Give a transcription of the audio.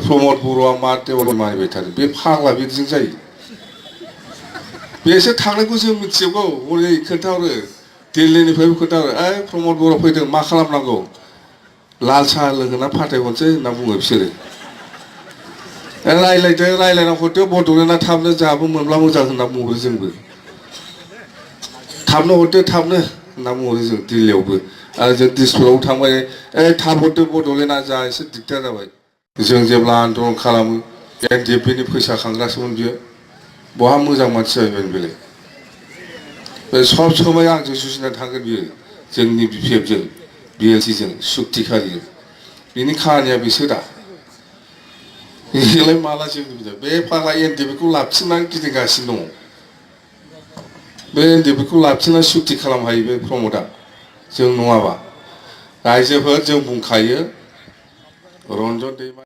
प्रमद बर'आ मा देवल मानिबाय थादों बे फाग्ला बिदिजों जायो बेसो थांनायखौ जों मिथिजोबगौ हरै खोन्थाहरो दिल्लीनिफ्रायबो खोन्थाहरो ओइ प्रमद बर' फैदों मा खालामनांगौ लाल साहा लोंहोना फाथायहरनोसै होनना बुङो बिसोरो रायलायदो रायलायना हरदो बड'लेण्डआ थाबनो जोंहाबो मोनब्ला मोजां होनना बुंहरो जोंबो थाबनो हरदो थाबनो होनना बुंहरो जों दिल्लीयावबो आरो जों दिसपुराव थांबाय थाब हरदो बड'लेण्डआ जा एसे दिगदार जाबाय जों जेब्ला आन्दलन खालामो NDFB नि फैसा खांग्रासोमोन बियो बहा मोजां मानसि जाहैबाय बेलाय सब समय आंजों जुजिना थागोन बियो जोंनि BPF जों BLC जों सुक्तिखारिजों बिनि खामानिया बिसो दा बेलाय माला जोंनि बे फाग्ला NDFB खौ लाबथिंनानै गिदिंगासिनो दङ बे NDFB खौ लाबथिंनानै सुक्ति खालामनो हायो बे प्रमदआ जों नङाबा रायजोफोर जों बुंखायो रन्जन दैमा